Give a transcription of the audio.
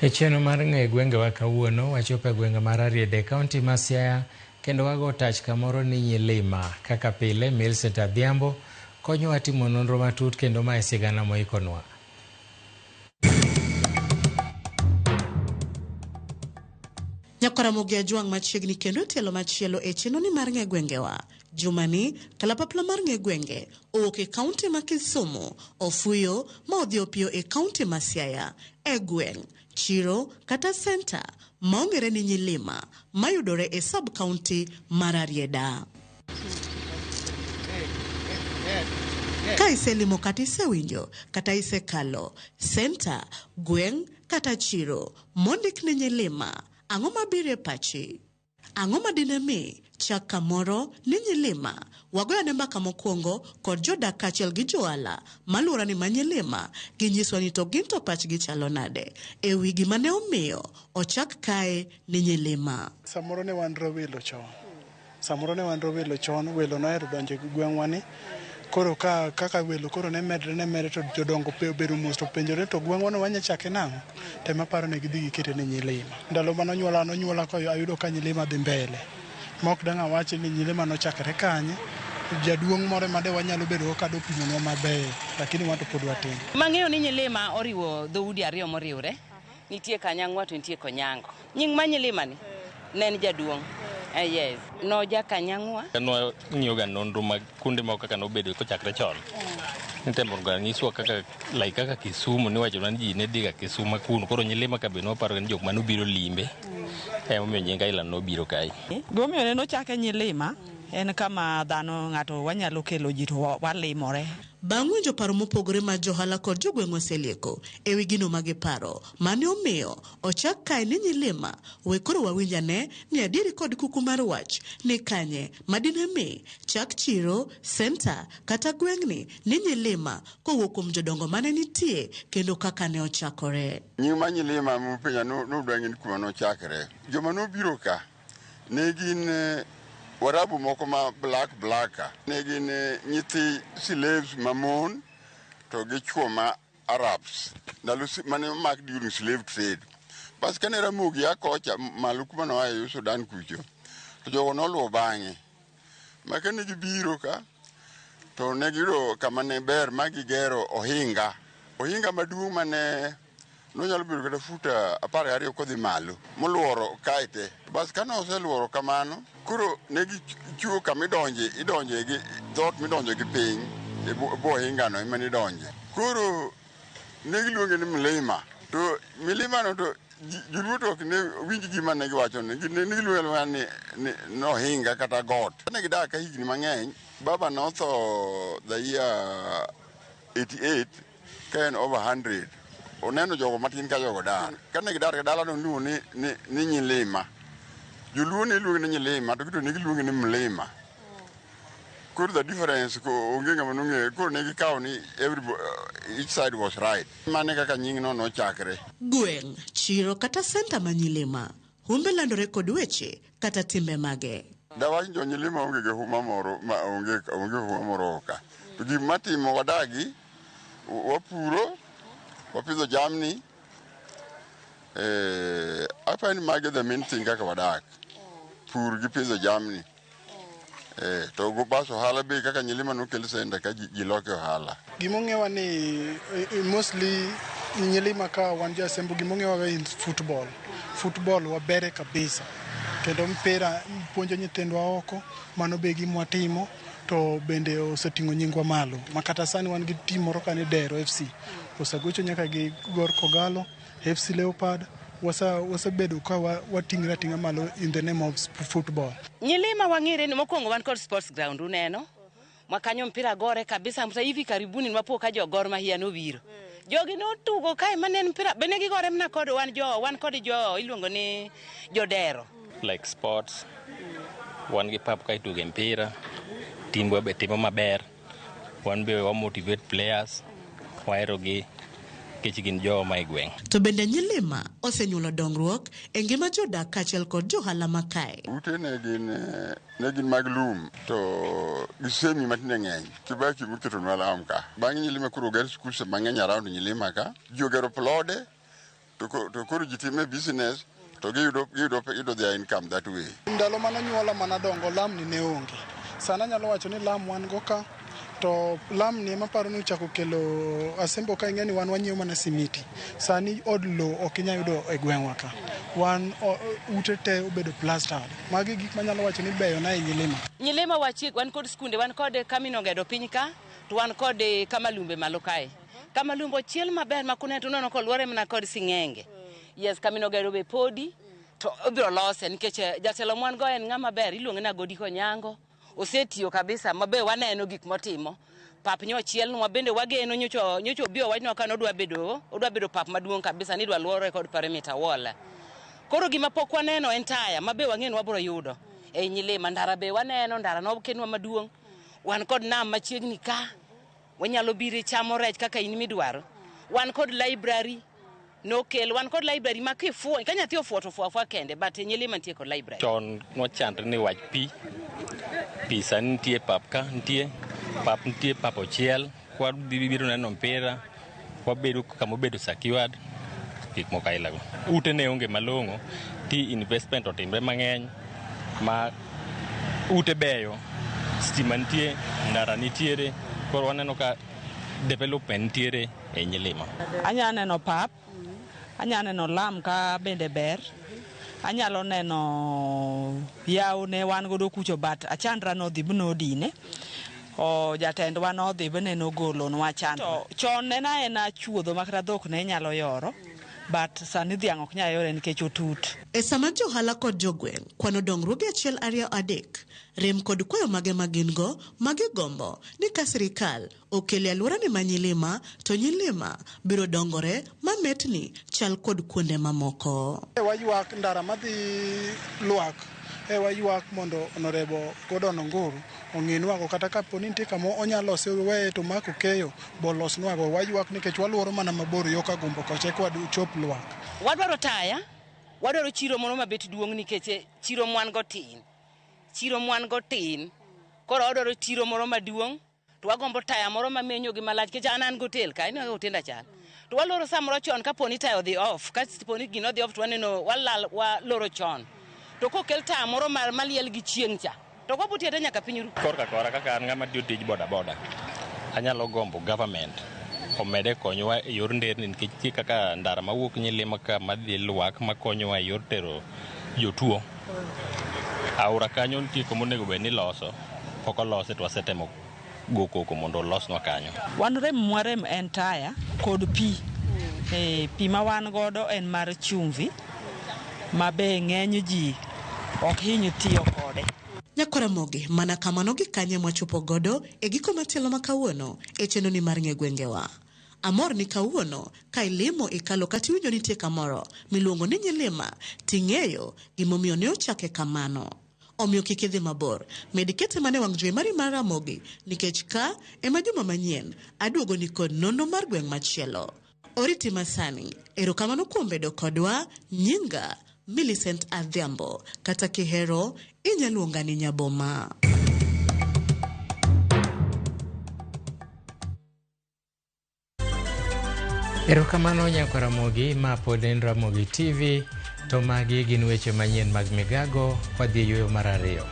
E chenro mar ng'e gwengewa kawuono, wachopo e gwenge mar Rarieda e kaunti ma Siaya kendo wago tach kamoro ni Nyilima. Kaka pile, Millicent Adhiambo konyowa timo nonro matut kendo mae sigana moikonwa. Nyakwaramogi Ajwang' machiegni kendo e tielo machielo e chenroni mar ng'e gwengewa. Jumani, kalapapla mar ng'e gwenge owuok e kaunti ma Kisumu, ofuyo ma odhi opiyo e kaunti ma Siaya, e gweng', chiro kata senta ma ong'ere ni Nyilima mayudore e sub kaunti mar Rarieda. Ka iselimo kata isewinjo kata isekalo senta, gweng' kata chiro mondik ni Nyilima, ang'o mabiro e pachi? Ang'o ma dine mi chak kamoro ni Nyilima? Wagoyo ane mbaka mokwongo kod jodak kaachiel gi johala maluorani ma Nyilima ginyiswa ni to gin to pachgi chalo nade e wi gima ne omiyo ochak kae ni Nyilima. Samoro ne wan rowelo chon. Samoro ne wan rowelo chon, welo nohero donjo e gweng'wa ni. Koro ka kaka welo koro ne medre ne medre to jodongo pe obedo mos to penjore to gweng'wa no wanya chake nang'o? Tema paro ne gidhi gikete ni Nyilima. Ndalo mane onyuola nonyuola ka ayudo ka Nyilima dhi mbele. Ma ok dang' awach ni Nyilima nochakre kanye. Jaduong' moro ema de wanyalo bedo go ka dopimonwa maber, lakini wan to pod watin. Mang'eyo ni Nyilima oriwo dhoudi ariyo moriwre. Nitie Kanyang'wa to nitie Konyango. Nying ma Nyilima ni ne en jaduong'. Yes. Noja Kanyang'wa. Nwang'iyo ga nonro mag kuonde moko kaka nobedo kochakre chon. Nitemo ga nyiswa kaka like kaka Kisumu niwacho ni ji ne dhiga Kisumu kuno. Koro Nyilima ka be nwaparo ni jok manobiro limbe. Emomiyo nying aila nobiro kae. Gimomiyo ne nochake Nyilima en kama dhano ng'ato wanyalo kelo ji to walimore. Bang' winjo paro mopogore ma johala kod jogweng' oselieko e wi gino ma giparo mane omiyo ochak kae ni Nyilima, we koro wawinj ane ni adieri kod kuku mar wach ni kanye ma dine mi chak chiro, senta kata gweng'ni ni Nyilima kowuok kuom jodongo mane nitie kendo kaka ne ochakore. Nying ma Nyilima mupenja nudwa ng'e ni kuma nochakre. Joma nobiro ka ne gin Warabu moko ma black black ka. Ne gin nyithi slaves ma mon to gi chwo ma Arabs. Ndalo mane omak during slave trade. Bas kane Ramogi a kocha malo kuma noaye yo Sudan kucho, to jogo noluwo bang'e. Ma kane gibiro ka, to ne giyudo kama ne ber ma gigero ohinga. Ohinga maduong' mane nonyalo bedo kata fut 12 kodhi malo moluoro kae te. Bas kane oseluoro kamano, koro ne gichiwo kama idonje, idonje gi dhoot midonje gi piny e bwo ohingano ema nidonje. Koro ne giluonge ni mlima. To milima no to joluo to ok ne winj gima ne giwacho ni ne giluonge aluonga ni nohinga kata got. Ne gidak ka higni mang'eny, baba notho the year 88 ka en over 100. Oneno jogo matin ka jogo dar. Kane gidar ka dalano niluongo ni Nyilima. Joluo ne luonge ni Nyilima to gito ne giluonge ni Mlima. Koro the difference ko onge ng'ama nong'eyo. Koro ne gikawo ni each side was right. Mane kaka nying no nochakre. Gweng', chiro kata senta ma Nyilima, humbe landore kod weche kata timbe mage. Dawach jo Nyilima onge gi huma moro ma onge huma moro ka. To gik matimo wadagi, wapuro, wapidho jamni. Aparo ni magi the main thing kaka wadak. Pur gi pidho jamni. To go bas ohala be kaka Nyilima nokel senda ka ji loke ohala. Gimong'ewa ni mostly Nyilima ka wan jo Asembo gimong'ewa in football. Football wabere kabisa. Kendo mpira puonjo nyithindwa oko, mano be gima watimo to bende oseting'o nyingwa malo. Ma kata sani wan gi team moro ka ni Dero FC. Osegocho nyaka gi Gor Kogalo, FC Leopard. Wasebedo ka wating're ating'a malo in the name of football. Nyilima wang'ere ni mokwongo wan kod sports ground uneno. Makanyo mpira gore kabisa. Sasa hivi karibuni nwapo ka jo Gor Mahia nobiro. Jogi notugo kae mane en mpira. Bende gigore mana kod wan jo, wan kod jo iluongo ni jodero. Like sports, wan gi pap ka ituge mpira, timbwa be timo maber. Wan be wa motivate players, wahero gi nikech gin jowa ma e gweng'. To bende Nyilima osenyuolo dongruok e ngima jodak kaachiel kod johala ma kae. Ute ne gin mag lum to gi semi matinde ng'eny. Kibaki moketonwa lam ka. Bang' Nyilima koro oger schools mang'eny around Nyilima ka. Ji ogero plode. To koro ji time business to giyudo their income that way. Ndalo mane onyuola mana dongo lam ni ne onge. Sani anyalo wacho ni lam wan go ka to lam ni ema paro ni ochako kelo Asembo ka ing'e ni wan wanyiewo mana simiti. Sani od lowo ok inyal yudo e gweng'wa ka. Wan ute te obedo plastered. Magi gik manyalo wacho ni beyo na e Nyilima. Nyilima wachiek wan kod skunde, wan kod Kamino Ogedo piny ka, to wan kod Kamalumbe malo kae. Kamalumbe ochiel maber ma kuneno to uneno koluore mana kod sing'enge. Yes, Kamino Ogedo be podi to ibiro lose nikech jatelo mwan go en ng'ama ber iluonge ni Agodi Konyango. Osetiyo kabisa mabe waneno gik motimo. Pap nyochielnwa bende wageno nyocha obi owachnwa ka nodwa bedo pap maduong' kabisa ni idwa luore kod perimeter wall. Koro gima pok waneno en taya mabe wang'e ni wabiro yudo ei Nyilima. Ndara be waneno, ndara nokenwa maduong'. Wan kod nam machiegni ka, wanyalo biro chamo rech kaka in midwaro. Wan kod library nokel, wan kod library ma kifuo, ka nyathi ofuo to ofuo afua kende, but Nyilima nitie kod library. Chon nwachandre ni wach pi, pi sani nitie pap ka, nitie pap, nitie pap ochiel, kwabiro neno mpira, wabedo kama obedo secured, gik moko aila go. Ute ne onge malong'o, ti investment otimre mang'eny, ma ute beyo, stima nitie, ndara nitiere, koro waneno ka development nitiere e Nyilima. Anya neno pap, anya neno lam ka bende ber, anyalo neno yawo ne wan godo kucho but achandra nodhi nodine. O jatendwa nodhi bende nogolonwa chandra. Chon ne en aena chuodho ma kata dhok ne nyalo yoro, but sani dhiang' ok nyal yore nikech otut. E sama johala kod jogweng' kwano dongruoge 1 2 3, rem kod kwayo mage ma gin go magigombo ni ka sirikal okele alworani ma Nyilima to Nyilima biro dongore mametni chal kod kuonde mamoko. Waywak ndara madhi Lwak, waywak mondo Honorable Gordon Onguru ong'inwago kata kapo ni nitie kama onyalo lose weye to mak okeyo bolosnwago. Waywak nikech waluoro mana mabor yo Kagombo kocha eka wachop Lwak. Wadwaro taya, wadwaro chiro moro mabet duong' nikech chiro mwan go tin. Chiro mwan go tin. Koro wadwaro chiro moro maduong' to wagombo taya moro mamenyo gi malach nikech an gotel ka, ineno kaka otenda chal. To waloro samoro chon kapo ni taya odhi off, kapo ni gino odhi off to waneno walal waloro chon. To kokel taya moro maliel gi chieng' cha, to ok wabo tiyo nyaka piny ru. Korka kora kaka an ng'ama tiyo tij boda boda, anyalo gombo government omede konyowa e yor nderni nikech nitie kaka ndara mawuok Nyilima ka madhi Lwak makonyowa e yor tero jotuo. Aora kanyo nitie kuma onego bed ni iloso, pok olose to wasetemo go koko mondo olosnwa kanyo. Wan rem mwarem en taya kod pi. Pi ma wan godo en mar chumvi ma be ng'eny ji ok hiny tiyo kode. Nyakwaramogi, mana kamano gi kanye mwachopo godo e giko matielo ma kawuono e chenro ni mar ng'e gwengewa. Amor ni kawuono ka ilimo ikalo kata iwinjo nitie kamoro miluongo ni Nyilima ting'eyo gimomiyo ne ochake kamano. Omiyo kik idhi mabor, med kete mana e wang' jowi mari mar Ramogi nikech ka ema juma manyien aduogo ni kod nonro mar gweng' machielo. Oriti masani, erokamano kuom bedo kodwa, nyinga Millicent Adhiambo, kata kihero inyalo luonga ni Nyaboma. Erokamano Nyakwaramogi, ma pod en Ramogi TV, to magi gin weche manyien mag migago wadhi e yueyo mar ariyo.